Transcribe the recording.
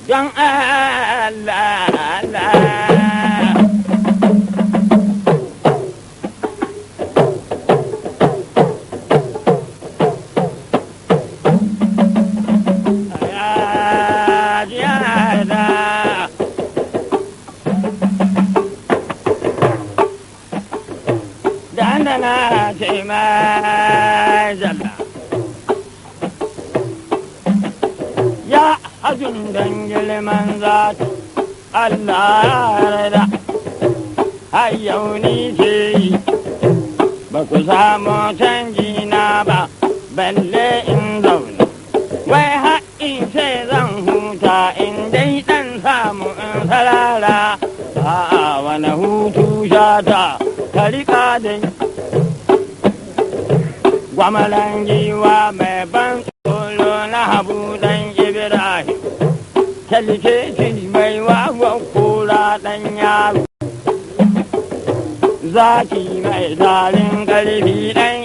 Don Allah, Allah. Dandana ce mai jalla. Ya hajjun dan girman zaki, Allah ya yarda, har yau ni ce yi, ba ku samu canji na ba, balle in zauna. Wai haƙƙin ce zan huta in dai ɗan samu in sarara, a'a, wani hutu shata ka riƙa dai. Gwamalan giwa mai ban tsoro na Habu ɗan Ibrahim, kyalkeci mai wawan kura ɗan yaro. Zaki mai tarin ƙarfi ɗan